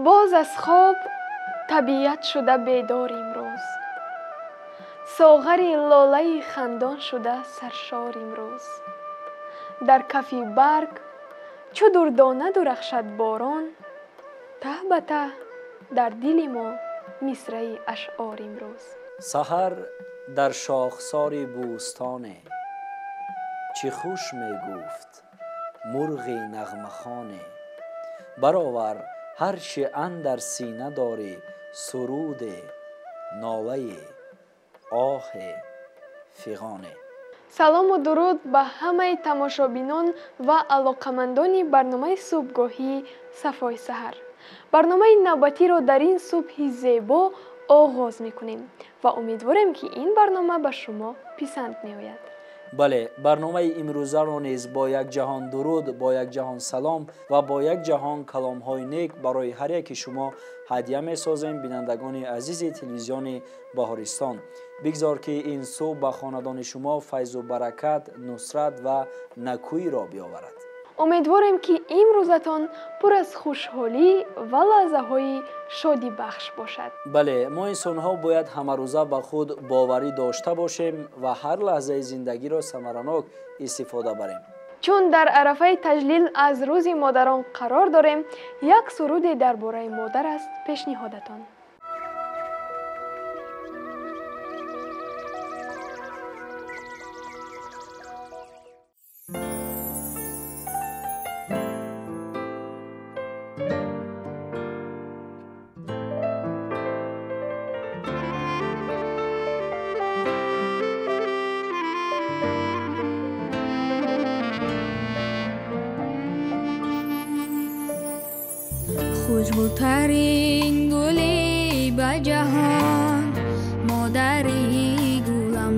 Боз аз хоб табиат шуда бедор имрӯз, соғари лолаи хандон шуда саршор имрӯз. Дар кафи барг чу дурдона дурахшад борон, таҳ ба таҳ дар дили мо мисраи ашъор имрӯз. Саҳар дар шохсори бӯстоне, чӣ хуш мегуфт мурғи нағмахоне. Баровар ҳар чи андар сина дорӣ, суруде, нолае, оҳе, фиғоне. Салому дуруд ба ҳамаи тамошобинон ва алоқамандони барномаи субҳгоҳии Сафои саҳар. Барномаи навбатиро дар ин субҳи зебо оғоз мекунем ва умедворем, ки ин барнома ба шумо писанд меояд. Бале, барномаи имрӯзаро низ бо як ҷаҳон дуруд, бо як ҷаҳон салом ва бо як ҷаҳон каломҳои нек барои ҳар яки шумо ҳадя месозем, бинандагони азизи телевизиони Баҳористон. Бигзор, ки ин субҳ ба хонадони шумо файзу баракат, нусрат ва накӯиро биёварад. Умедворем, ки имрӯзатон пур аз хушҳолӣ ва лаҳзаҳои шодибахш бошад. Бале, мо инсонҳо бояд ҳамарӯза ба худ боварӣ дошта бошем ва ҳар лаҳзаи зиндагиро самаранок истифода барем. Чун дар арафаи таҷлил аз рӯзи модарон қарор дорем, як суруде дар бораи модар аст пешниҳодатон. Хушбӯтарин гуле ба ҷаҳон модари гулам,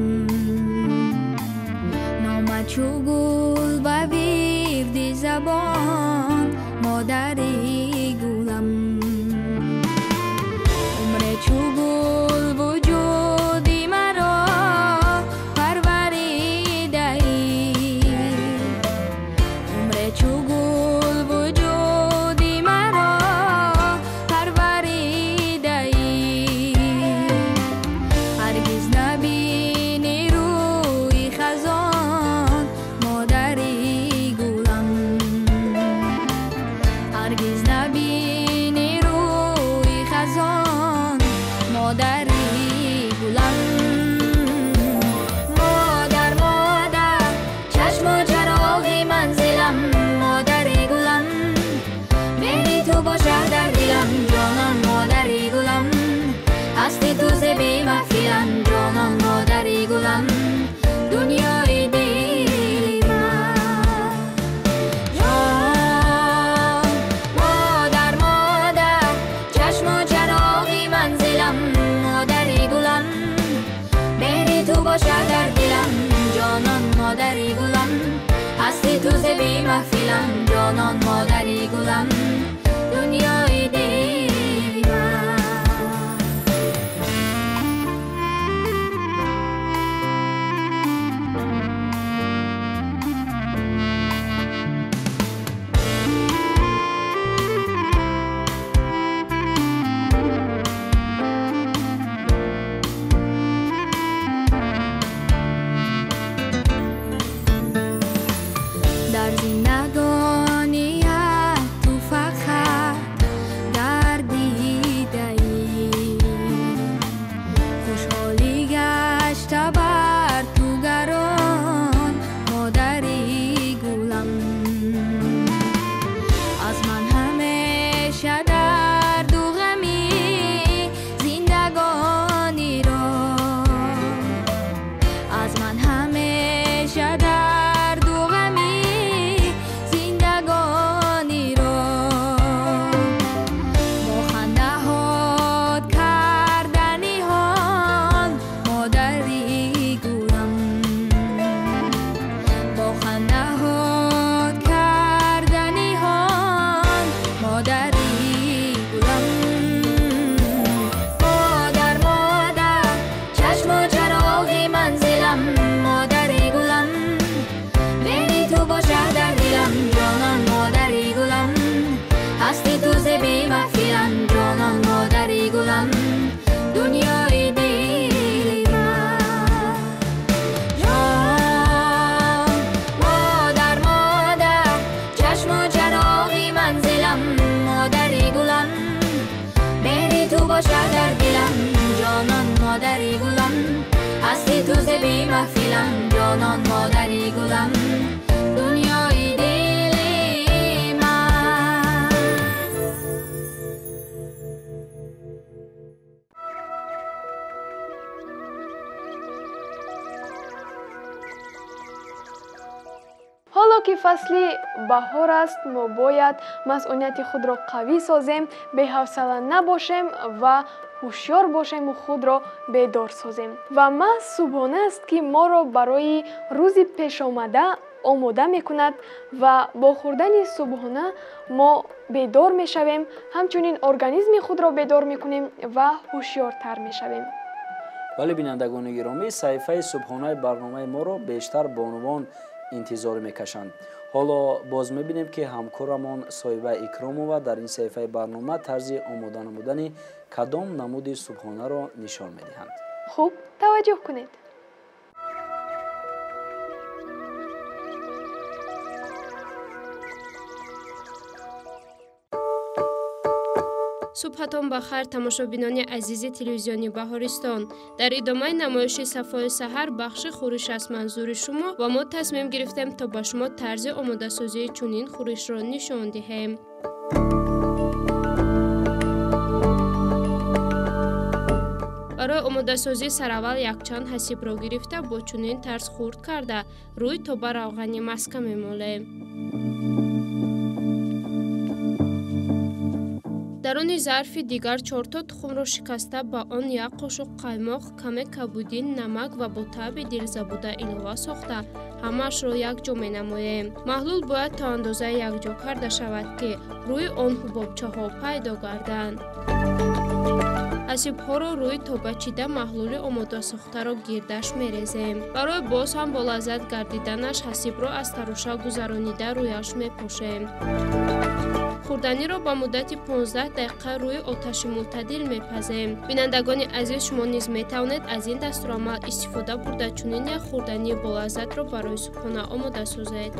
номат чу гул ба вирди забон модари гулам. Умре чу гул вуҷуди маро парваридаӣ, умре чу гул вуҷуди маро парваридаӣ. Ҳаргиз набинӣ рӯи хазон модари гулам, ҳаргиз набинӣ рӯи хазон модари гулам. Модар, модар, чашму чароғи манзилам модари гулам, меҳри ту бошад дар дилам ҷонон модари гулам, ҳасти ту зеби маҳфилам ҷонон модари гулам, дунёи дили ман. Ҷон, модар, модар, чашму чароғи манзилам модари гулам, меҳри ту бошад дар дилам ҷонон модари гулам, ҳасти ту зеби маҳфилам ҷонон модари гулам, дунёи дили ман. Дар зиндагоният ту фақат ту зеби маҳфилам, ҷонон модари гулам, дунёи дили ман. Ҳоло ки фасли баҳор аст, мо бояд масъунияти худро қавӣ созем, беҳавсала набошем ва ҳушёр бошему худро бедор созем. Ва маҳз субҳона аст, ки моро барои рӯзи пешомада омода мекунад ва бо хӯрдани субҳона мо бедор мешавем, ҳамчунин организми худро бедор мекунем ва ҳушёртар мешавем. Вале бинандагони гиромӣ, саҳифаи субҳонаи барномаи моро бештар бонувон интизор мекашанд. Ҳоло боз мебинем, ки ҳамкорамон Соҳиба Икромова дар ин саҳифаи барнома тарзи омода намудани кадом намуди субҳонаро нишон медиҳанд. Хуб, таваҷҷӯҳ кунед. Субҳатон ба хайр, тамошобинони азизи телевизиони Баҳористон. Дар идомаи намоиши Сафои саҳар бахши хӯриш аст манзури шумо ва мо тасмим гирифтем то ба шумо тарзи омодасозии чунин хӯришро нишон диҳем. Барои омодасозӣ сараввал якчанд ҳасибро гирифта бо чунин тарз хурд карда рӯй то ба равғани маска мемолем. Даруни зарфи дигар чорто тухмро шикаста ба он як қошуқ қаймоқ, каме кабудӣ, намак ва бо таъби дилзабуда илова сохта ҳамаашро якҷо менамоем. Маҳлул бояд то андозае якҷо карда шавад, ки рӯи он ҳубобчаҳо пайдо гарданд. Ҳасибҳоро рӯи тоба чида маҳлули омодасохтаро гирдаш мерезем. Барои боз ҳам болаззат гардиданаш ҳасибро аз тароша гузаронида рӯяш мепошем. Хӯрданиро ба муддати 15 дақиқа рӯи оташи мӯътадил мепазем. Бинандагони азиз, шумо низ метавонед аз ин дастурамал истифода бурда чунин як хӯрдании болаззатро барои субҳона омода созед.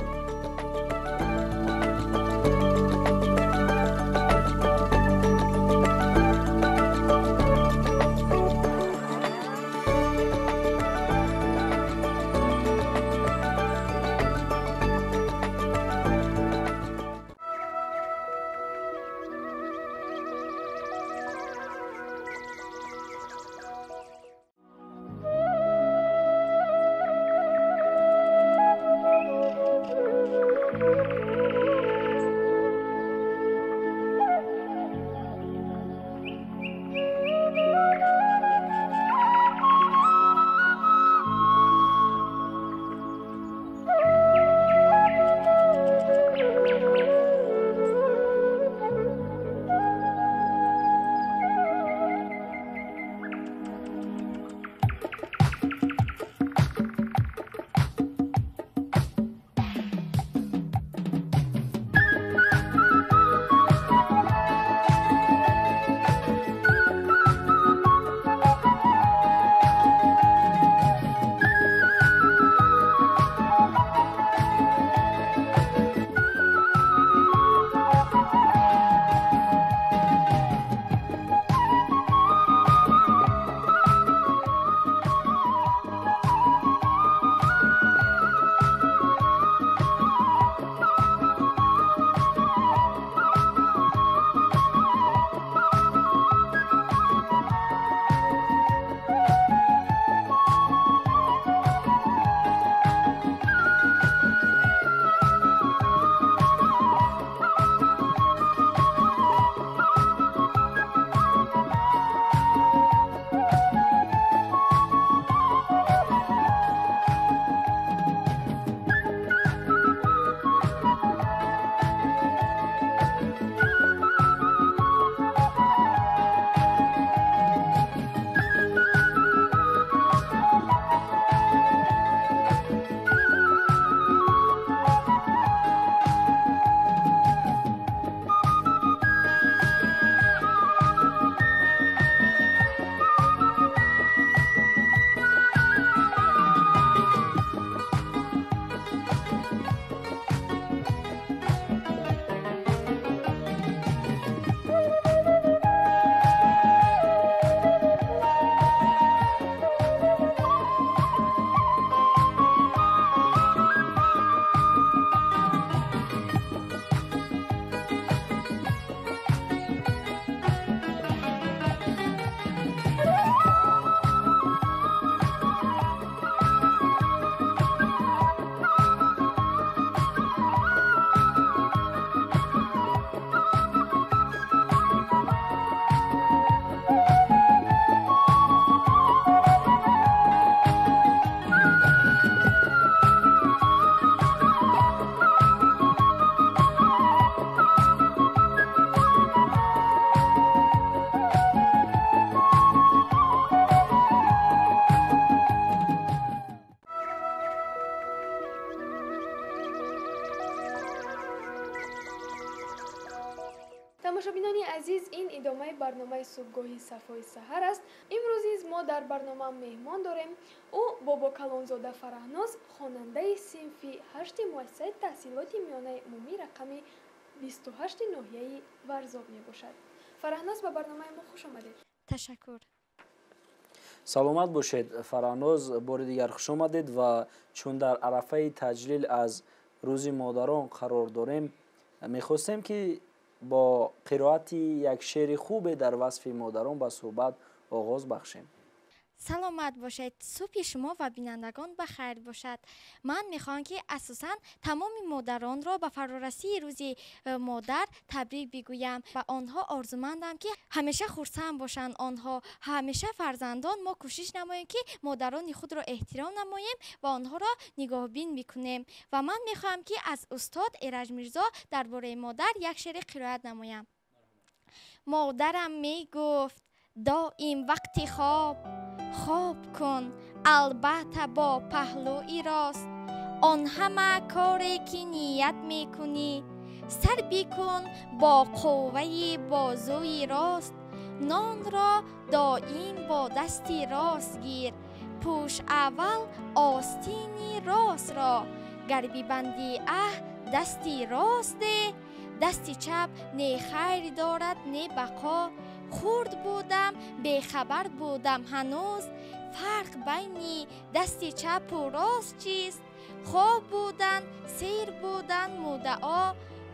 Идомаи барномаи субҳгоҳи Сафои саҳар аст. Имрӯз низ мо дар барнома меҳмон дорем. Ӯ Бобокалонзода Фараҳноз, хонандаи синфи ҳашти муассисаи таҳсилоти миёнаи умумӣ рақами 28 ноҳияи Варзоб мебошад. Фараҳноз, ба барномаи мо хуш омадед. Ташаккур. Саломат бошед, Фараҳноз, бори дигар хуш омадед. Ва чун дар арафаи таҷлил аз рӯзи модарон қарор дорем, мехостем ки бо қироати як шеъри хубе дар васфи модарон ба суҳбат оғоз бахшем. Саломат бошед. Субҳи шумо ва бинандагон ба хайр бошад. Ман мехоҳам, ки асосан тамоми модаронро ба фарорасии рӯзи модар табрик бигӯям ва онҳо орзумандам, ки ҳамеша хурсанд бошанд онҳо. Ҳамеша фарзандон мо кӯшиш намоем, ки модарони худро эҳтиром намоем ва онҳоро нигоҳбин бикунем. Ва ман мехоҳам, ки аз устод Эраҷ Мирзо дар бораи модар як шеъре қироат намоям. Модарам мегуфт доим вақти хоб хоб кун, албатта бо паҳлӯи рост. Он ҳама коре ки ният мекунӣ, сар бикун бо қувваи бозуи рост. Нонро доим бо дасти рост гир, пӯш аввал остини ростро. Гар бибандӣ аҳд, дасти рост деҳ, дасти чап не хайр дорад, не бақо. Хурд будам, бехабар будам ҳанӯз, фарқ байни дасти чапу рост чист? Хоб будан, сер будан муддао,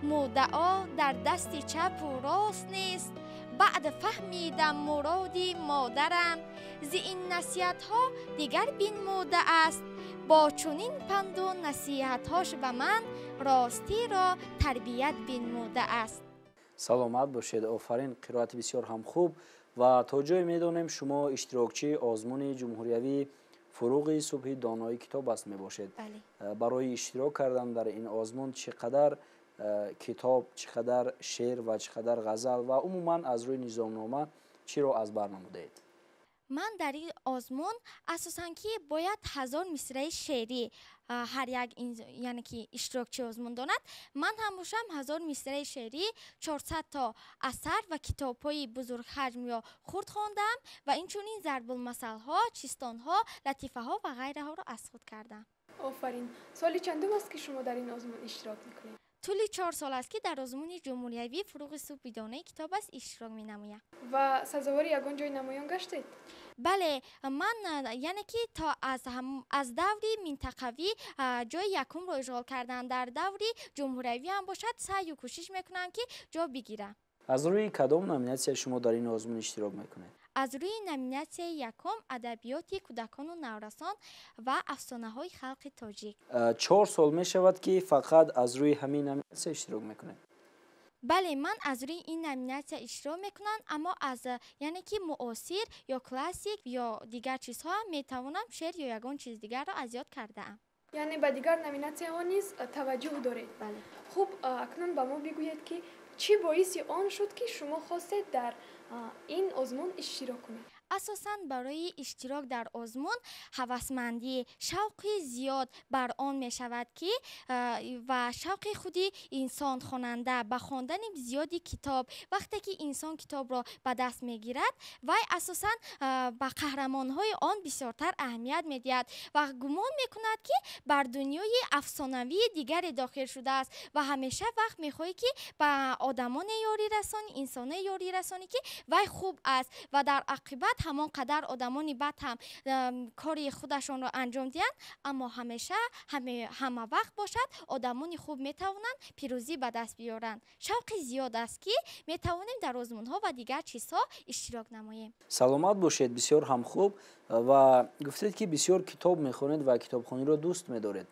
муддао дар дасти чапу рост нест. Баъд фаҳмидам муроди модарам, зи ин насиҳатҳо дигар бинмудааст. Бо чунин панду насиҳатҳош ба ман ростиро тарбият бинмудааст. Саломат бошед, офарин, қироати бисёр ҳам хуб. Ва то ҷое медонем, шумо иштирокчии озмуни ҷумҳуриявии «Фуруғи субҳи донои китоб аст» мебошед. Барои иштирок кардан дар ин озмун чӣ қадар китоб, чӣ қадар шеър ва чӣ қадар ғазал ва умуман аз рӯи низомнома чиро аз бар намудаед? Ман дар ин озмун асосан ки бояд 1000 мисраи шеърӣ ҳар як, яъне ки иштирокчии озмун донад. Ман ҳам бошам 1000 мисраи шеърӣ, 400 то асар ва китобҳои бузургҳаҷм ё хурд хондам ва инчунин зарбулмасалҳо, чистонҳо, латифаҳо ва ғайраҳоро аз худ кардам. Офарин! Соли чандум аст, ки шумо дар ин озмун иштирок мекунед? Тӯли 4 сол аст, ки дар озмуни ҷумҳуриявии «Фуруғи субҳи донои китоб аст» иштирок менамоям. Ва сазовори ягон ҷои намоён гаштед? Бале, ман яъне ки то аз даври минтақавӣ ҷои якумро ишғол кардам. Дар даври ҷумҳуриявӣ ҳам бошад, саъю кӯшиш мекунам, ки ҷо бигирам. Аз рӯи кадом номинатсия шумо дар ин озмун иштирок мекунед? Аз рӯи номинатсияи якум, адабиёти кӯдакону наврасон ва афсонаҳои халқи тоҷик. 4 сол мешавад, ки фақат аз рӯи ҳамин номинатсия иштирок мекунед? Бале, ман аз рӯи ин номинатсия иштирок мекунам, аммо аз яъне ки муосир ё классик ё дигар чизҳо ҳам метавонам шеър ё ягон чиз дигарро аз ёд кардаам. Яъне ба дигар номинатсияҳо низ таваҷҷӯҳ доред? Бале. Хуб, акнун ба мо бигӯед, ки чӣ боиси он шуд, ки шумо хостед дар ин озмун иштирок кунед? Асосан барои иштирок дар озмун ҳавасмандӣ, шавқи зиёд бар он мешавад, ки ва шавқи худи инсон, хонанда, ба хондани зиёди китоб. Вақте ки инсон китобро ба даст мегирад, вай асосан ба қаҳрамонҳои он бисёртар аҳамият медиҳад ва гумон мекунад, ки бар дунёи афсонавии дигаре дохил шудааст ва ҳамеша вақт мехоҳӣ, ки ба одамоне ёрӣ расонӣ, инсоне ёрӣ расонӣ, ки вай хуб аст. Ва дар оқибат ҳамон қадар одамони бад ҳам кори худашонро анҷом диҳанд, аммо ҳамеша, ҳама вақт бошад, одамони хуб метавонанд пирӯзӣ ба даст биёранд. Шавқи зиёд аст, ки метавонем дар озмунҳо ва дигар чизҳо иштирок намоем. Саломат бошед, бисёр ҳам хуб. Ва гуфтед, ки бисёр китоб мехонед ва китобхониро дӯст медоред.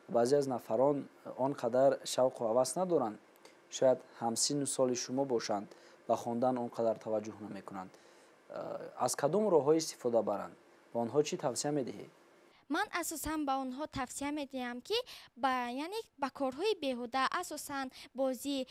Баъзе аз нафарон он қадар шавқу ҳавас надоранд, шояд ҳамсинну соли шумо бошанд, ба хондан он қадар таваҷҷӯҳ намекунанд. Аз кадом роҳҳо истифода баранд? Ба онҳо чӣ тавсия медиҳед? Ман асосан ба онҳо тавсия медиҳам, ки яъне ба корҳои беҳуда, асосан бозӣ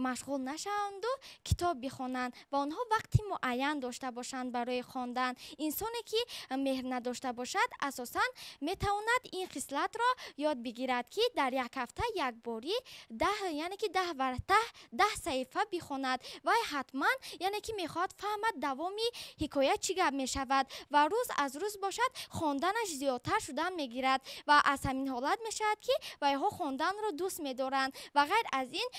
машғул нашаванду китоб бихонанд ва онҳо вақти муайян дошта бошанд барои хондан. Инсоне ки меҳр надошта бошад, асосан метавонад ин хислатро ёд бигирад, ки дар як ҳафта якборӣ 10, яъне ки 10 варақа, 10 саҳифа бихонад. Вай ҳатман, яъне ки мехоҳад фаҳмад давоми ҳикоя чӣ гап мешавад ва рӯз аз рӯз бошад хонданаш зиёдтар шудан мегирад ва аз ҳамин ҳолат мешавад, ки вайҳо хонданро дӯст медоранд. Ва ғайр аз ин,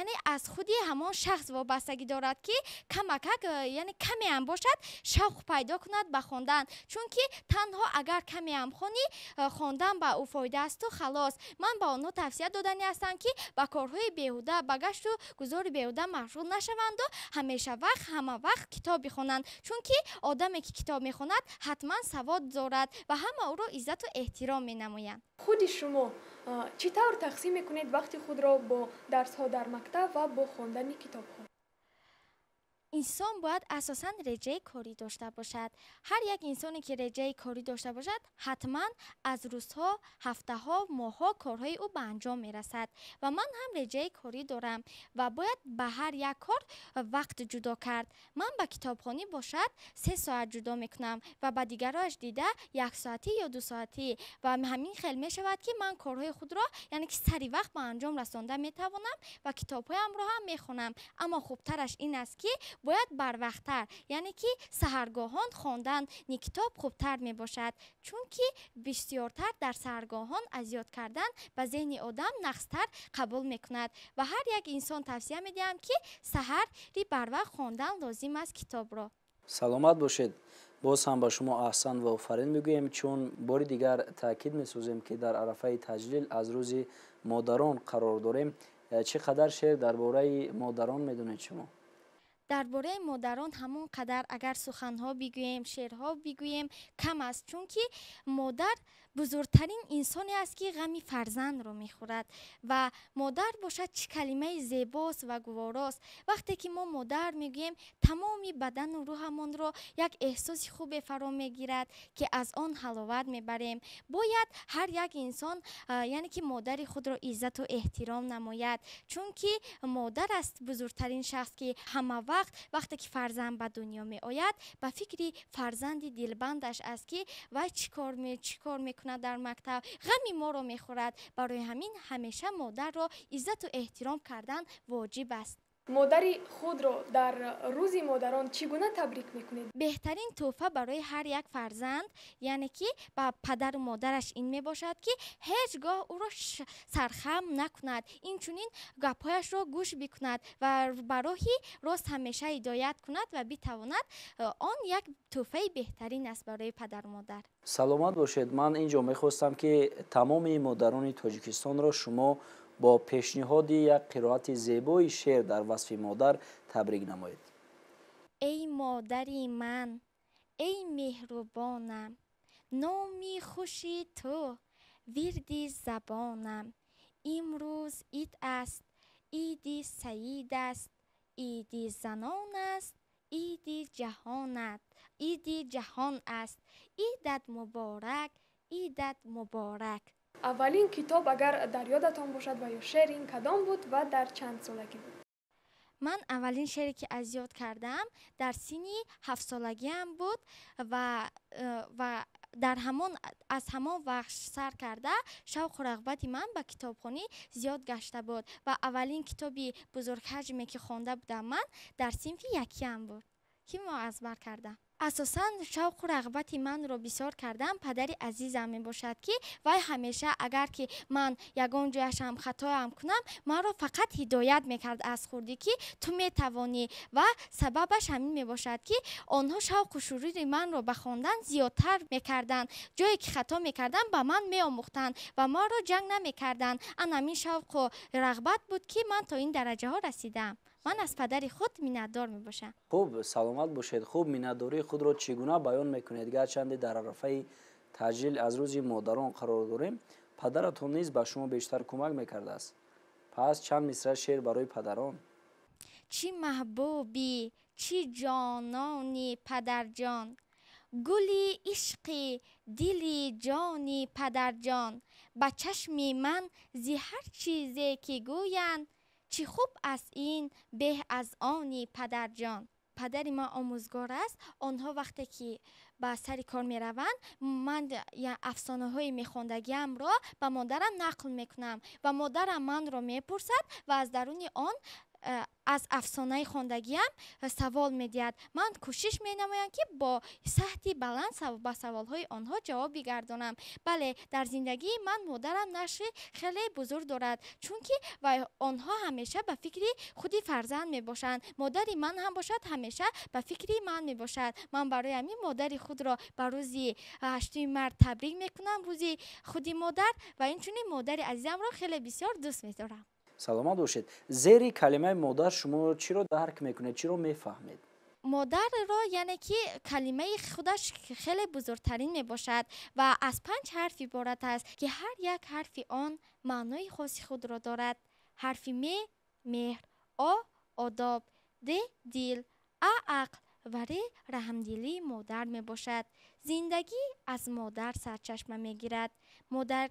яъне аз худи ҳамон шахс вобастагӣ дорад, ки камакак, яъне камеам бошад, шавқ пайдо кунад ба хондан, чунки танҳо агар камеам хонӣ, хондан ба ӯ фоида асту халос. Ман ба онҳо тавсия додани ҳастам, ки ба корҳои беҳуда, ба гашту гузори беҳуда машғул нашаванду ҳамеша вақт, ҳама вақт китоб бихонанд, чунки одаме ки китоб мехонад, ҳатман савод дорад ва ҳама ӯро иззату эҳтиром менамоянд. Худи шумо чӣ тавр тақсим мекунед вақти худро бо дарсҳо дар мактаб ва бо хондани китобҳо? Инсон бояд асосан реҷаи корӣ дошта бошад. Ҳар як инсоне ки реҷаи корӣ дошта бошад, ҳатман аз рӯзҳо, ҳафтаҳо, моҳҳо корҳои ӯ ба анҷом мерасад. Ва ман ҳам реҷаи корӣ дорам ва бояд ба ҳар як кор вақт ҷудо кард. Ман ба китобхонӣ бошад 3 соат ҷудо мекунам ва ба дигароаш дида яксоатӣ ё 2 соатӣ. Ва ҳамин хел мешавад, ки ман корҳои худро, яъне ки сари вақт ба анҷом расонда метавонам ва китобҳоямро ҳам мехонам. Аммо хубтараш ин аст, ки бояд барвақттар, яъне ки саҳаргоҳон хондани китоб хубтар мебошад, чунки бисёртар дар саҳаргоҳон аз ёд кардан ба зеҳни одам нағзтар қабул мекунад. Ва ҳар як инсон тавсия медиҳам, ки саҳари барвақт хондан лозим аст китобро. Саломат бошед. Боз ҳам ба шумо аҳсан ва офарин мегӯем, чун бори дигар таъкид месозем, ки дар арафаи таҷлил аз рӯзи модарон қарор дорем. Чӣ қадар шеър дар бораи модарон медонед шумо? Дар бораи модарон ҳамон қадар агар суханҳо бигӯем, шеърҳо бигӯем, кам аст, чунки модар бузургтарин инсоне аст, ки ғами фарзандро мехӯрад. Ва модар бошад, чӣ калимаи зебост ва гуворост. Вақте ки мо модар мегӯем, тамоми бадану рӯҳамонро як эҳсоси хубе фаро мегирад, ки аз он ҳаловат мебарем. Бояд ҳар як инсон, яъне ки модари худро иззату эҳтиром намояд, чунки модар аст бузургтарин шахс, ки ҳама вақт, вақте ки фарзанд ба дунё меояд, ба фикри фарзанди дилбандаш аст, ки вай чӣ кор мекунад дар мактаб, ғами моро мехӯрад. Барои ҳамин ҳамеша модарро иззату эҳтиром кардан воҷиб аст. Модари худро дар рӯзи модарон чӣ гуна табрик мекунед? Беҳтарин тӯҳфа барои ҳар як фарзанд, яъне ки ба падару модараш, ин мебошад, ки ҳеҷ гоҳ ӯро сархам накунад, инчунин гапҳояшро гӯш бикунад ва ба роҳи рост ҳамеша ҳидоят кунад ва битавонад. Он як тӯҳфаи беҳтарин аст барои падару модар. Саломат бошед. Ман ин ҷо мехостам, ки тамоми модарони Тоҷикистонро шумо бо пешниҳоди як қироати зебои шеър дар васфи модар табрик намоед. Эй модари ман, эй меҳрубонам, номи хуши ту вирди забонам. Имрӯз ид аст, иди саид аст, иди занон аст, иди ҷаҳонат, иди ҷаҳон аст. Идат муборак, идат муборак. Аввалин китоб, агар дар ёдатон бошад, ва ё шеър, ин кадом буд ва дар чанд солагӣ буд? Ман аввалин шеъре ки аз ёд кардам, дар синни 7-солагиам буд ва дар ҳамон аз ҳамон вақт сар карда шавқу рағбати ман ба китобхонӣ зиёд гашта буд. Ва аввалин китоби бузургҳаҷме ки хонда будам ман, дар синфи якиам буд, ки мо аз бар кардам. Асосан шавқу рағбати манро бисёр кардан падари азизам мебошад, ки вай ҳамеша, агар ки ман ягон ҷояшам хатоям кунам, маро фақат ҳидоят мекард аз хурдӣ, ки ту метавонӣ. Ва сабабаш ҳамин мебошад, ки онҳо шавқу шурури манро ба хондан зиёдтар мекарданд. Ҷое ки хато мекардам, ба ман меомӯхтанд ва маро ҷанг намекарданд. Ан ҳамин шавқу рағбат буд, ки ман то ин дараҷаҳо расидам. Ман аз падари худ миннатдор мебошам. Хуб, саломат бошед. Хуб, миннатдории худро чӣ гуна баён мекунед? Гарчанде дар арафаи таҷлил аз рӯзи модарон қарор дорем, падаратон низ ба шумо бештар кӯмак мекардааст. Пас чанд мисра шеър барои падарон. Чӣ маҳбубӣ, чӣ ҷонони падарҷон. Гули ишқи дили ҷони падарҷон, ба чашми ман зи ҳар чизе ки гӯянд, чӣ хуб аст ин беҳ аз они падарҷон. Падари ман омӯзгор аст. Онҳо вақте ки ба сари кор мераванд, ман афсонаҳои мехондагиамро ба модарам нақл мекунам ва модарам манро мепурсад ва аз даруни он аз афсонаи хондагиам савол медиҳад. Ман кӯшиш менамоям, ки бо саҳти баланд ба саволҳои онҳо ҷавоб бигардонам. Бале, дар зиндагии ман модарам нақши хеле бузург дорад, чунки онҳо ҳамеша ба фикри худи фарзанд мебошанд. Модари ман ҳам бошад, ҳамеша ба фикри ман мебошад. Ман барои ҳамин модари худро ба рӯзи 8 март табрик мекунам, рӯзи худи модар, ва инчунин модари азизамро хеле бисёр дӯст медорам. Саломат бошед. Зери калимаи модар шумо чиро дарк мекунед, чиро мефаҳмед? Модарро, яъне ки калимаи худаш хеле бузургтарин мебошад ва аз 5 ҳарф иборат аст, ки ҳар як ҳарфи он маънои хоси худро дорад. Ҳарфи м меҳр, о одоб, д дил, а ақл ва р раҳмдилии модар мебошад. Зиндагӣ аз модар сарчашма мегирад. Модар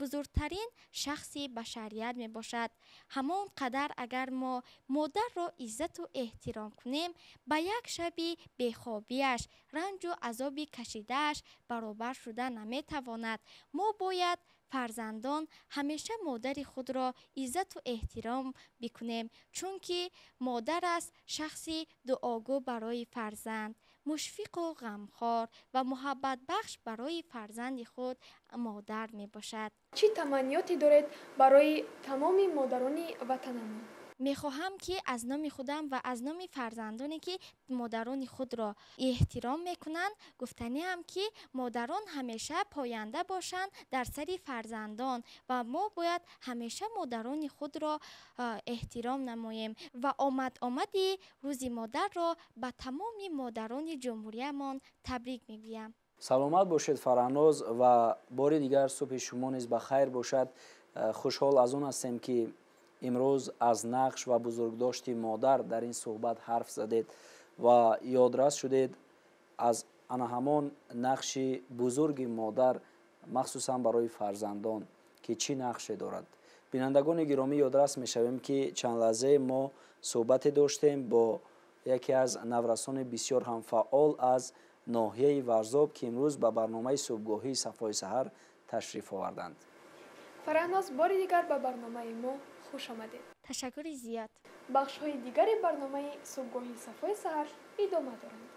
бузургтарин шахси башарият мебошад. Ҳамон қадар агар мо модарро иззату эҳтиром кунем, ба як шаби бехобиаш, ранҷу азоби кашидааш баробар шуда наметавонад. Мо бояд фарзандон ҳамеша модари худро иззату эҳтиром бикунем, чунки модар аст шахси дуогӯ барои фарзанд, мушфиқу ғамхор ва муҳаббатбахш барои фарзанди худ модар мебошад. Чӣ таманниёте доред барои тамоми модарони ватанамон? Мехоҳам, ки аз номи худам ва аз номи фарзандоне, ки модарони худро эҳтиром мекунанд, гуфтаниам, ки модарон ҳамеша поянда бошанд дар сари фарзандон ва мо бояд ҳамеша модарони худро эҳтиром намоем ва омад-омади рӯзи модарро ба тамоми модарони ҷумҳуриямон табрик мегӯям. Саломат бошед, Фараҳноз, ва бори дигар субҳи шумо низ ба хайр бошад. Хушҳол аз он ҳастем, ки имрӯз аз нақш ва бузургдошти модар дар ин суҳбат ҳарф задед ва ёдрас шудед аз ана ҳамон нақши бузурги модар, махсусан барои фарзандон, ки чӣ нақше дорад. Бинандагони гиромӣ, ёдрас мешавем, ки чанд лаҳзае мо суҳбате доштем бо яке аз наврасони бисёр ҳам фаъол аз ноҳияи Варзоб, ки имрӯз ба барномаи субҳгоҳии Сафои саҳар ташриф оварданд. Фараҳноз, бори дигар ба барномаи мо хуш омадед. Ташаккури зиёд. Бахшҳои дигари барномаи субҳгоҳии Сафои саҳар идома доранд.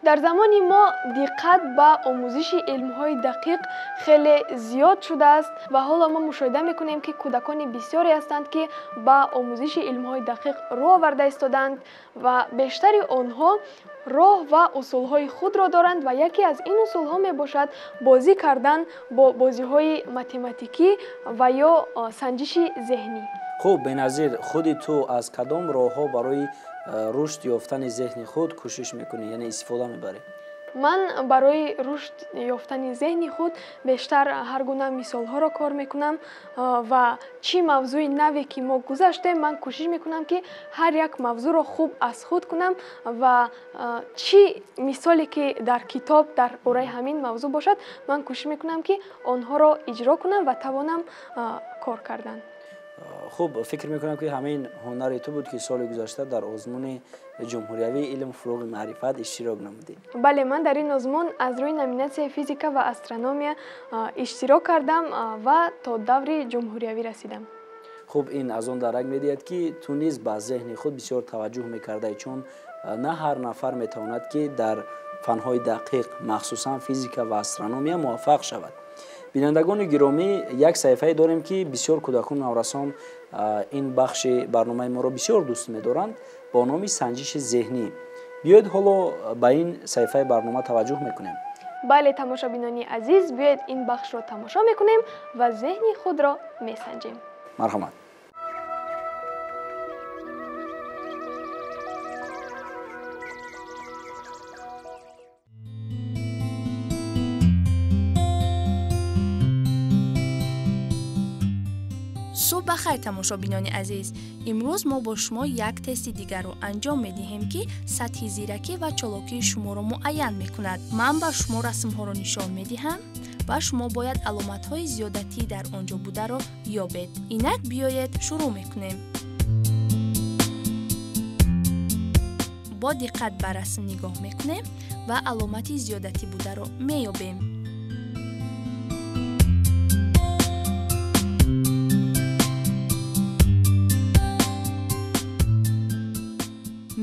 Дар замони мо диққат ба омӯзиши илмҳои дақиқ хеле зиёд шудааст ва ҳоло мо мушоҳида мекунем, ки кӯдакони бисёре ҳастанд, ки ба омӯзиши илмҳои дақиқ рӯ оварда истодаанд ва бештари онҳо роҳ ва усулҳои худро доранд ва яке аз ин усулҳо мебошад бозӣ кардан бо бозиҳои математикӣ ва ё санҷиши зеҳнӣ. Хуб, Беназир, худи ту аз кадом роҳҳо барои рушд ёфтани зеҳни худ кӯшиш мекунӣ, яъне истифода мебарӣ? Ман барои рушд ёфтани зеҳни худ бештар ҳар гуна мисолҳоро кор мекунам ва чӣ мавзӯи наве ки мо гузаштем, ман кӯшиш мекунам, ки ҳар як мавзӯъро хуб аз худ кунам ва чӣ мисоле ки дар китоб дар бораи ҳамин мавзӯъ бошад, ман кӯшиш мекунам, ки онҳоро иҷро кунам ва тавонам кор кардан. Хуб, фикр мекунам, ки ҳамин ҳунари ту буд, ки соли гузашта дар озмуни ҷумҳуриявии илм фурӯғи маърифат иштирок намудӣ. Бале, ман дар ин озмун аз рӯи номинатсияи физика ва астрономия иштирок кардам ва то даври ҷумҳуриявӣ расидам. Хуб, ин аз он дарак медиҳад, ки ту низ ба зеҳни худ бисёр таваҷҷӯҳ мекардаӣ, чун на ҳар нафар метавонад, ки дар фанҳои дақиқ, махсусан физика ва астрономия, муваффақ шавад. Бинандагони гиромӣ, як саҳифае дорем, ки бисёр кӯдакону наврасон ин бахши барномаи моро бисёр дӯст медоранд, бо номи санҷиши зеҳнӣ. Биёед ҳоло ба ин саҳифаи барнома таваҷҷӯҳ мекунем. Бале, тамошобинони азиз, биёед ин бахшро тамошо мекунем ва зеҳни худро месанҷем. Марҳамат. Субҳ ба хайр, тамошобинони азиз. Имрӯз мо бо шумо як тести дигарро анҷом медиҳем, ки сатҳи зиракӣ ва чолокии шуморо муайян мекунад. Ман ба шумо расмҳоро нишон медиҳам ва шумо бояд аломатҳои зиёдатӣ дар он ҷо бударо ёбед. Инак биёед шурӯъ мекунем. Бо диққат ба расм нигоҳ мекунем ва аломати зиёдатӣ бударо меёбем.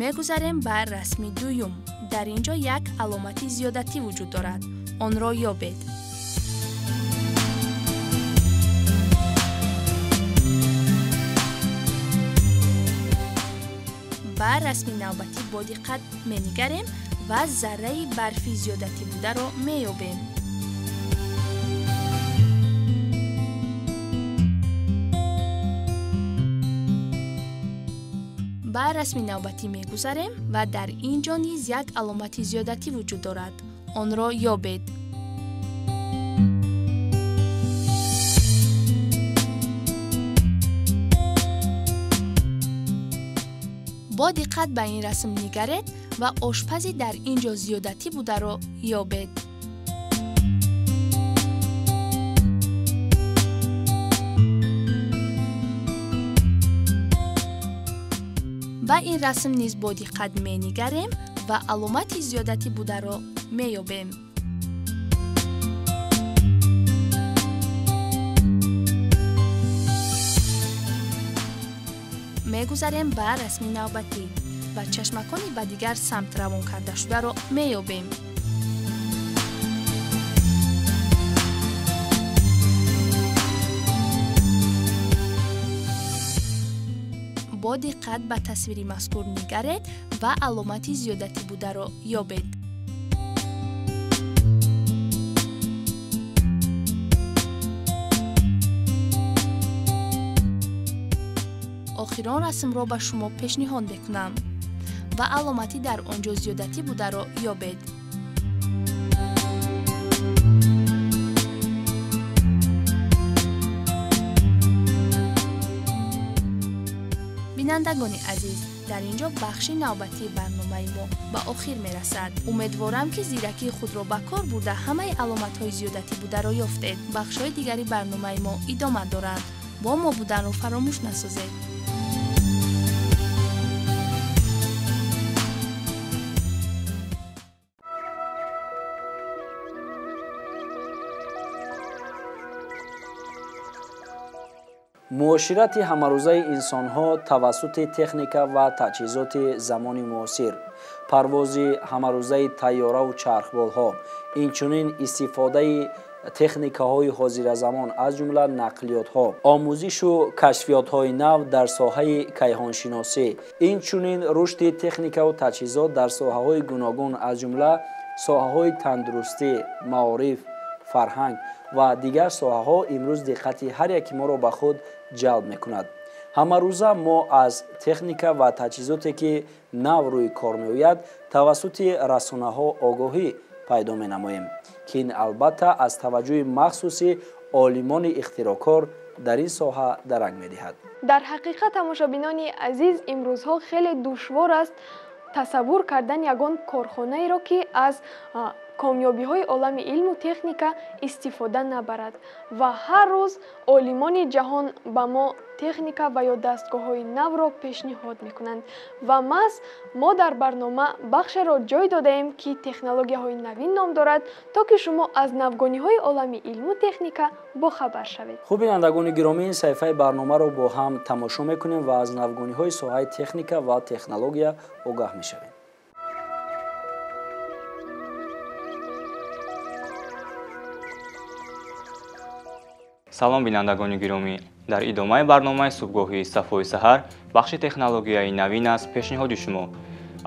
Мегузарем ба расми дуюм. Дар ин ҷо як аломати зиёдатӣ вуҷуд дорад. Онро ёбед. Ба расми навбатӣ бо диққат менигарем ва зарраи барфи зиёдатӣ бударо меёбем. Ба расми навбатӣ мегузарем ва дар ин ҷо низ як аломати зиёдатӣ вуҷуд дорад. Онро ёбед. Бо диққат ба ин расм нигаред ва ошпази дар ин ҷо зиёдатӣ бударо ёбед. Ба ин расм низ бо диққат менигарем ва аломати зиёдатӣ бударо меёбем. Мегузарем ба расми навбатӣ ва чашмакони ба дигар самт равон карда шударо меёбем. Бо диққат ба тасвири мазкур нигаред ва аломати зиёдатӣ бударо ёбед. Охирон расмро ба шумо пешниҳод мекунам ва аломати дар он ҷо зиёдатӣ бударо ёбед. Бинандагони азиз, дар ин ҷо бахши навбатии барномаи мо ба охир мерасад. Умедворам, ки зиракии худро ба кор бурда ҳамаи аломатҳои зиёдатӣ бударо ёфтед. Бахшҳои дигари барномаи мо идома доранд. Бо мо буданро фаромӯш насозед. Муоширати ҳамарӯзаи инсонҳо тавассути техника ва таҷҳизоти замони муосир, парвози ҳамарӯзаи тайёраву чархболҳо, инчунин истифодаи техникаҳои ҳозиразамон аз ҷумла нақлиётҳо, омӯзишу кашфиётҳои нав дар соҳаи кайҳоншиносӣ, инчунин рушди техникаву таҷҳизот дар соҳаҳои гуногун аз ҷумла соҳаҳои тандурустӣ, маориф, фарҳанг ва дигар соҳаҳо имрӯз диққати ҳар яки моро ба худ ҷалб мекунад. Ҳамарӯза мо аз техника ва таҷҳизоте ки нав рӯи кор меояд тавассути расонаҳо огоҳӣ пайдо менамоем, ки ин албатта аз таваҷҷӯҳи махсуси олимони ихтироъкор дар ин соҳа дарак медиҳад. Дар ҳақиқат, тамошобинони азиз, имрӯзҳо хеле душвор аст тасаввур кардан ягон корхонаеро, ки аз комёбиҳои олами илму техника истифода набарад ва ҳар рӯз олимони ҷаҳон ба мо техника ва ё дастгоҳҳои навро пешниҳод мекунанд ва маҳз мо дар барнома бахшеро ҷой додаем, ки технологияҳои навин ном дорад, то ки шумо аз навгониҳои олами илму техника бохабар шавед. Хуб, бинандагони гиромӣ, ин саҳифаи барномаро бо ҳам тамошо мекунем ва аз навгониҳои соҳаи техника ва технология огаҳ мешавем. Салом, бинандагони гиромӣ. Дар идомаи барномаи субҳгоҳии Сафои саҳар бахши технологияи навин аст пешниҳоди шумо.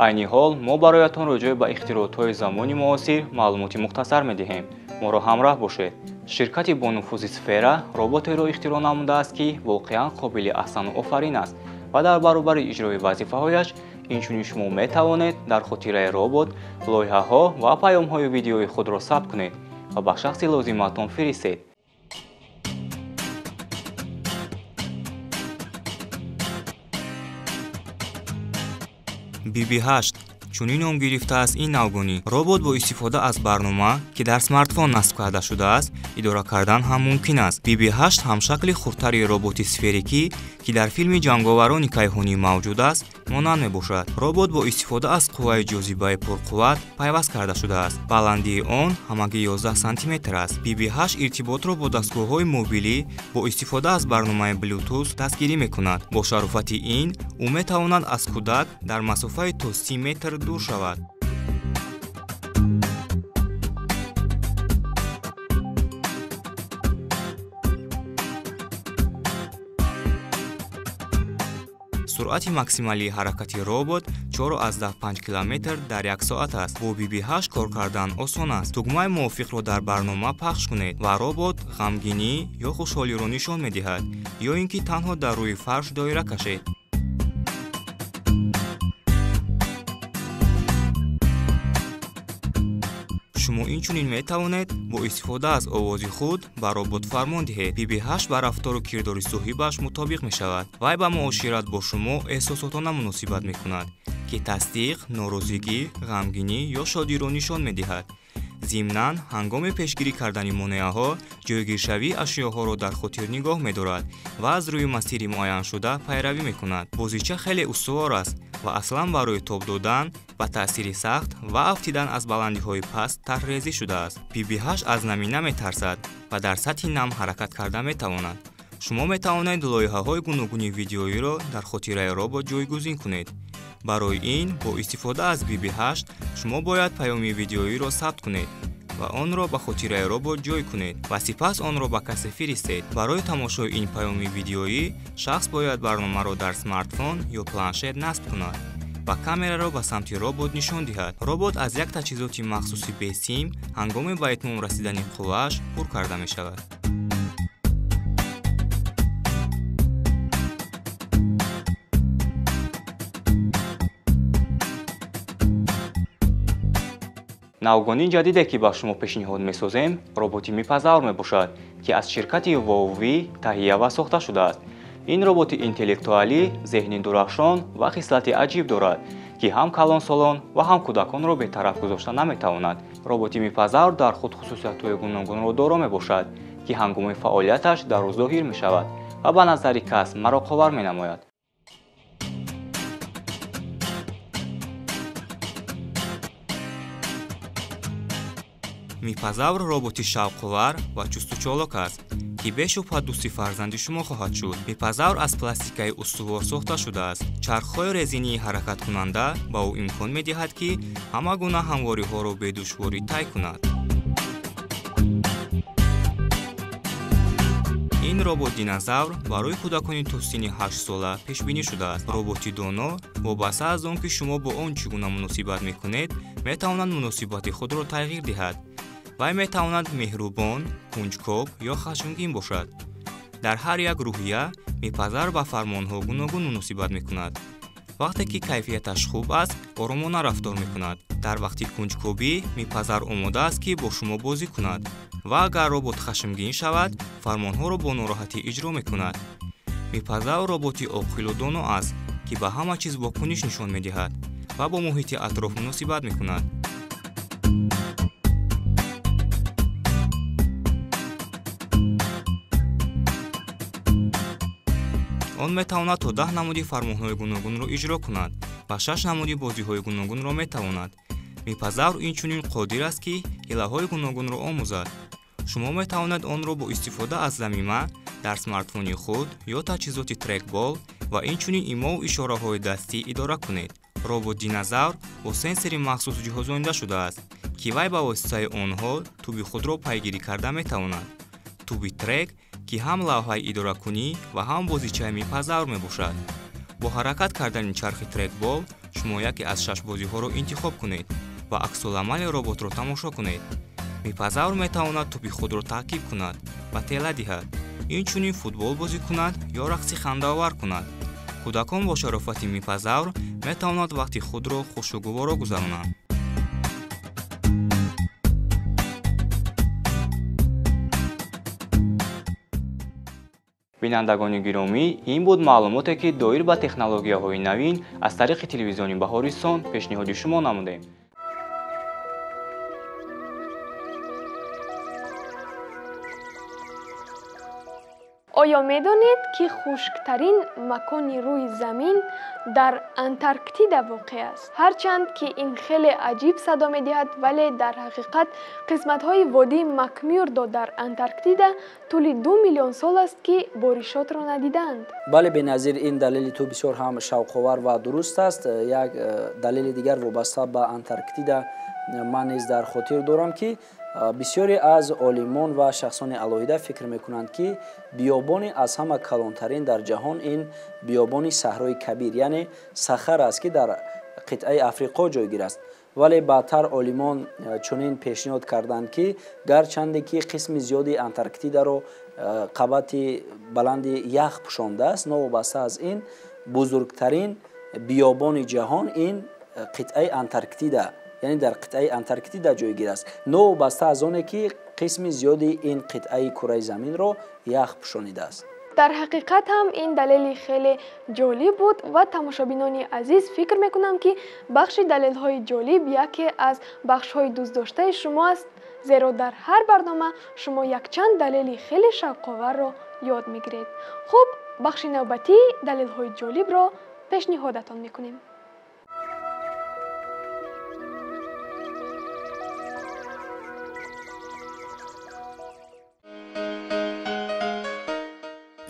Айни ҳол мо бароятон роҷеъ ба ихтироотҳои замони муосир маълумоти мухтасар медиҳем. Моро ҳамроҳ бошед. Ширкати бонуфузи Сфера роботеро ихтироъ намудааст, ки воқеан қобили аҳсану офарин аст ва дар баробари иҷрои вазифаҳояш инчунин шумо метавонед дар хотираи робот лоиҳаҳо ва паёмҳои видеои худро сабт кунед ва ба шахси лозимаатон фиристед. BB8 чунин ном гирифтааст ин навгонӣ. Робот бо истифода аз барнома, ки дар смартфон насб карда шудааст, идора кардан ҳам мумкин аст. BB8 ҳамшакли хурдтари роботи сферикӣ, ки дар филми ҷанговарони кайҳонӣ мавҷуд аст, монанд мебошад. Робот бо истифода аз қувваи ҷозибаи пурқувват пайваст карда шудааст. Баландии он ҳамагӣ 11 сантиметр аст. BB8 иртиботро бо дастгоҳҳои мобилӣ бо истифода аз барномаи Bluetooth дастгирӣ мекунад. Бо шарофати ин, ӯ метавонад аз кӯдак дар масофаи то 30 метр дур шавад. Суръати максималии ҳаракати робот 4,5 километр дар як соат аст. Бо BB8 кор кардан осон аст. Тугмаи мувофиқро дар барнома пахш кунед ва робот ғамгинӣ ё хушҳолиро нишон медиҳад, ё ин ки танҳо дар рӯи фарш доира кашед. Шумо инчунин метавонед бо истифода аз овози худ ба робот фармон диҳед. BB8 ба рафтору кирдори соҳибаш мутобиқ мешавад. Вай ба муошират бо шумо эҳсосотона муносибат мекунад, ки тасдиқ, норозигӣ, ғамгинӣ ё шодиро нишон медиҳад. Зимнан, ҳангоми пешгирӣ кардани монеаҳо, ҷойгиршавии ашёҳоро дар хотир нигоҳ медорад ва аз рӯи масири муайяншуда пайравӣ мекунад. Бозича хеле устувор аст ва аслан барои тоб додан ба таъсири сахт ва афтидан аз баландиҳои паст тарҳрезӣ шудааст. BB8 аз намӣ наметарсад ва дар сатҳи нам ҳаракат карда метавонад. Шумо метавонед лоиҳаҳои гуногуни видеоиро дар хотираи робот ҷойгузин кунед. Барои ин, бо истифода аз BB8 шумо бояд паёми видеоиро сабт кунед ва онро ба хотираи робот ҷой кунед ва сипас онро ба касе фиристед. Барои тамошои ин паёми видеоӣ шахс бояд барномаро дар смартфон ё планшет насб кунад ва камераро ба самти робот нишон диҳад. Робот аз як таҷҳизоти махсуси бесим ҳангоми ба итмом расидани қуввааш пур карда мешавад. Навгонии ҷадиде, ки ба шумо пешниҳод месозем, роботи Мипазавр мебошад, ки аз ширкати Вовви таҳия ва сохта шудааст. Ин роботи интеллектуалӣ зеҳни дурахшон ва хислати аҷиб дорад, ки ҳам калонсолон ва ҳам кӯдаконро бетараф гузошта наметавонад. Роботи Мипазавр дар худ хусусиятҳои гуногунро доро мебошад, ки ҳангоми фаъолияташ дар ӯ зоҳир мешавад ва ба назари кас мароқовар менамояд. Мипазавр роботи шавқовар ва чустучолок аст, ки бешубҳа дӯсти фарзанди шумо хоҳад шуд. Мипазавр аз пластикаи устувор сохта шудааст. Чархҳои резинии ҳаракаткунанда ба ӯ имкон медиҳад, ки ҳама гуна ҳамвориҳоро бедушворӣ тай кунад. Ин робот-динозавр барои кӯдакони то синни 8 сола пешбинӣ шудааст. Роботи доно вобаста аз он, ки шумо бо он чӣ гуна муносибат мекунед, метавонад муносибати худро тағйир диҳад. Вай метавонад меҳрубон, кунҷков ё хашмгин бошад. Дар ҳар як рӯҳия Мипазавр ба фармонҳо гуногун муносибат мекунад. Вақте ки кайфияташ хуб аст, оромона рафтор мекунад. Дар вақти кунҷкобӣ Мипазавр омода аст, ки бо шумо бозӣ кунад ва агар робот хашмгин шавад, фармонҳоро бо нороҳатӣ иҷро мекунад. Мипазавр роботи оқилу доно аст, ки ба ҳама чиз вокуниш нишон медиҳад ва бо муҳити атроф муносибат мекунад. Он метавонад то 10 намуди фармонҳои гуногунро иҷро кунад ва 6 намуди бозиҳои гуногунро метавонад. Мипазавр инчунин қодир аст, ки ҳилаҳои гуногунро омӯзад. Шумо метавонед онро бо истифода аз замима дар смартфони худ ё таҷҳизоти трекбол ва инчунин имову ишораҳои дастӣ идора кунед. Робот-динозавр бо сенсори махсус ҷиҳозонида шудааст, ки вай ба воситаи онҳо тӯби худро пайгирӣ карда метавонад. Тӯби трек, ки ҳам лавҳаи идоракунӣ ва ҳам бозичаи Мипазавр мебошад. Бо ҳаракат кардани чархи трекбол шумо яке аз 6 бозиҳоро интихоб кунед ва аксуламали роботро тамошо кунед. Мипазавр метавонад тӯби худро таъқиб кунад ва тела диҳад, инчунин футбол бозӣ кунад ё рақси хандаовар кунад. Кӯдакон бо шарофати Мипазавр метавонад вақти худро хушу гуворо гузаронанд. Бинандагони гиромӣ, ин буд маълумоте, ки доир ба технологияҳои навин аз тариқи телевизиони Баҳористон пешниҳоди шумо намудем. Оё медонед, ки хушктарин макони рӯи замин дар Антарктида воқеъ аст? Ҳарчанд ки ин хеле аҷиб садо медиҳад, вале дар ҳақиқат қисматҳои водии Макмюрдо дар Антарктида тӯли 2 миллион сол аст, ки боришотро надидаанд. Бале, Беназир, ин далели ту бисёр ҳам шавқовар ва дуруст аст. Як далели дигар вобаста ба Антарктида ман низ дар хотир дорам, ки бисёре аз олимон ва шахсони алоҳида фикр мекунанд, ки биёбони аз ҳама калонтарин дар ҷаҳон ин биёбони Саҳрои Кабир, яъне Сахар аст, ки дар қитъаи Африқо ҷойгир аст. Вале баъдтар олимон чунин пешниҳод карданд, ки гарчанде ки қисми зиёди Антарктидаро қабати баланди ях пӯшондааст, новобаста аз ин бузургтарин биёбони ҷаҳон ин қитъаи Антарктида, яъне дар қитъаи Антарктида ҷойгир аст, новобаста аз оне ки қисми зиёди ин қитъаи кураи заминро ях пӯшонидааст. Дар ҳақиқат ҳам ин далели хеле ҷолиб буд ва тамошобинони азиз, фикр мекунам, ки бахши далелҳои ҷолиб яке аз бахшҳои дӯстдоштаи шумо аст, зеро дар ҳар барнома шумо якчанд далели хеле шавқоварро ёд мегиред. Хуб, бахши навбатии далелҳои ҷолибро пешниҳодатон мекунем.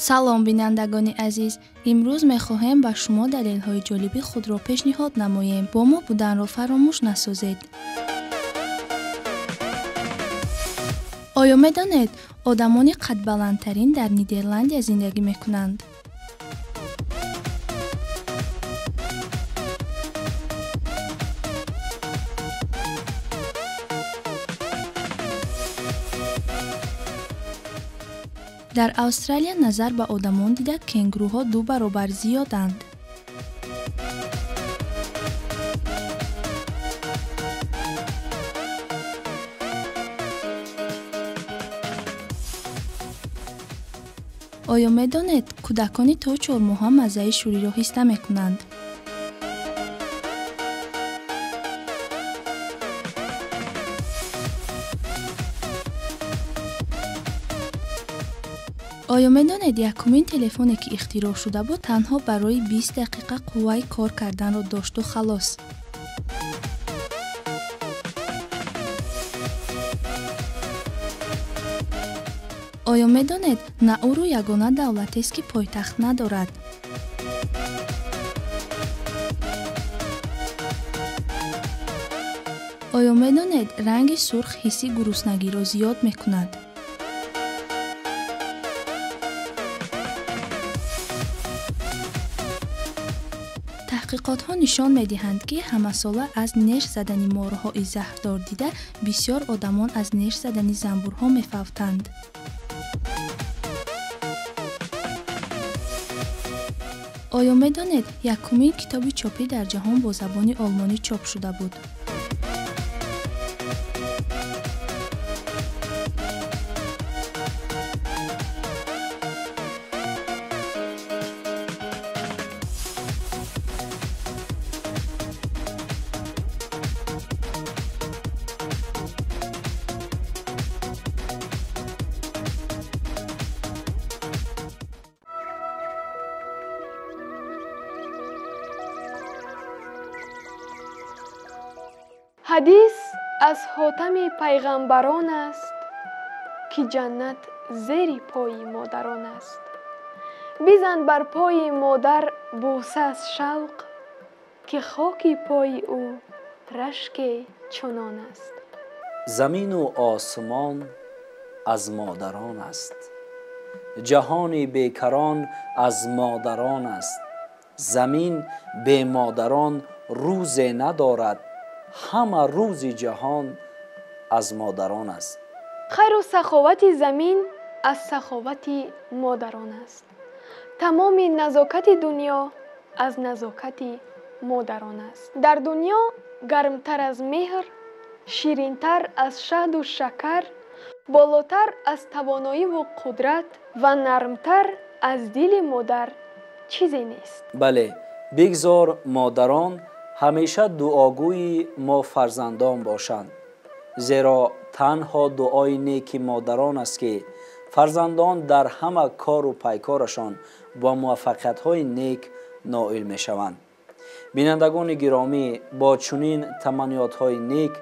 Салом, бинандагони азиз! Имрӯз мехоҳем ба шумо далелҳои ҷолиби худро пешниҳод намоем. Бо мо буданро фаромӯш насозед. Оё медонед, одамони қадбаландтарин дар Нидерландия зиндагӣ мекунанд? Дар Австралия назар ба одамон дида кенгуруҳо 2 баробар зиёданд. Оё медонед, кӯдакони то 4 моҳа маззаи шӯриро ҳис намекунанд? Оё медонед, якумин телефоне, ки ихтироъ шуда буд, танҳо барои 20 дақиқа қувваи кор карданро дошту халос? Оё медонед, Науру ягона давлатест, ки пойтахт надорад? Оё медонед, ранги сурх ҳисси гуруснагиро зиёд мекунад? Таҳқиқотҳо нишон медиҳанд, ки ҳамасола аз неш задани морҳои заҳрдор дида бисёр одамон аз неш задани занбурҳо мефавтанд. Оё медонед, якумин китоби чопӣ дар ҷаҳон бо забони олмонӣ чоп шуда буд? Ҳадис аз хотами пайғамбарон аст, ки ҷаннат зери пои модарон аст. Бизан бар пои модар бӯса аз шавқ, ки хоки пои ӯ рашке чунон аст. Замину осмон аз модарон аст, ҷаҳони бекарон аз модарон аст. Замин бемодарон рӯзе надорад, ҳама рӯзи ҷаҳон аз модарон аст. Хайру саховати замин аз саховати модарон аст. Тамоми назокати дунё аз назокати модарон аст. Дар дунё гармтар аз меҳр, ширинтар аз шаҳду шакар, болотар аз тавоноиву қудрат ва нармтар Аз дили модар чизе нест. Бале, бигзор модарон ҳамеша дуогӯи мо фарзандон бошанд, зеро танҳо дуои неки модарон аст, ки фарзандон дар ҳама кору пайкорашон бо муваффақиятҳои нек ноил мешаванд. Бинандагони гиромӣ, бо чунин таманниётҳои нек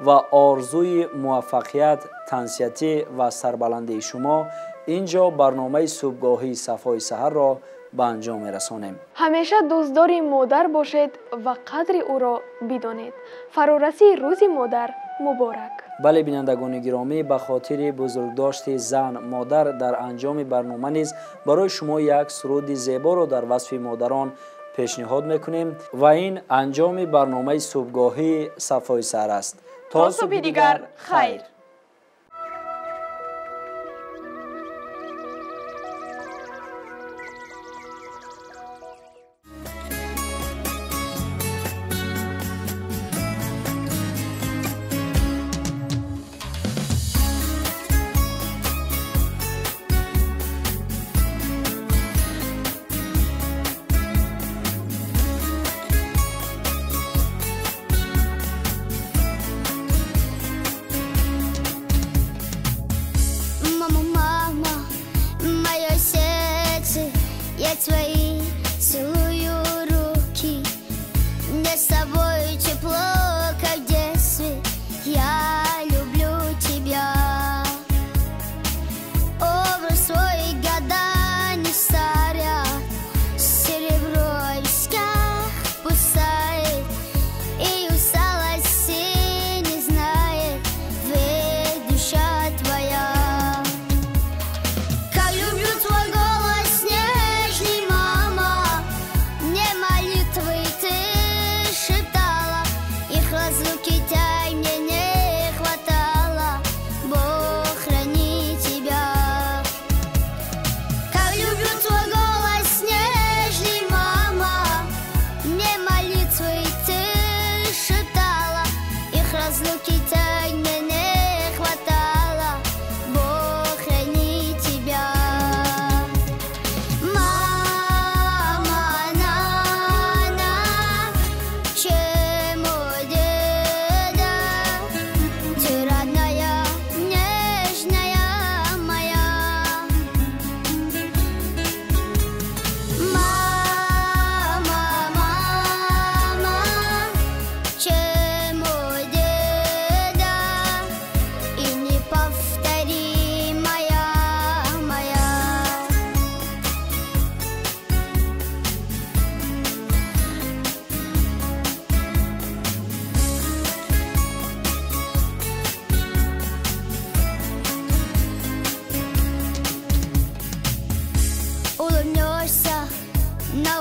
ва орзуи муваффақият, тансиятӣ ва сарбаландии шумо ин ҷо барномаи субҳгоҳии Сафои саҳарро ба анҷом мерасонем. Ҳамеша дӯстдори модар бошед ва қадри ӯро бидонед. Фарорасии рӯзи модар муборак. Бале, бинандагони гиромӣ, ба хотири бузургдошти зан модар дар анҷоми барнома низ барои шумо як суруди зеборо дар васфи модарон пешниҳод мекунем ва ин анҷоми барномаи субҳгоҳии Сафои саҳар аст. То субҳи дигар хайр. Твои целую руки, мне с тобой тепло, как в детстве. Я люблю тебя. Образ свой года не старят, серебро в висках пускает, и усталости не знает, ведь душа твоя. Как люблю твой голос нежный, мама, мне молитвы ты шептала, их разлуки тай мне не хватало. Бог храни тебя. Как люблю твой голос нежный, мама, мне молитвы ты шептала, их разлуки тай мне не хватало. Бог храни тебя. Мама, на, чем у деда, ты родная, нежная моя. Мама, мама, чем у деда, и неповторимая моя. Улыбнешься на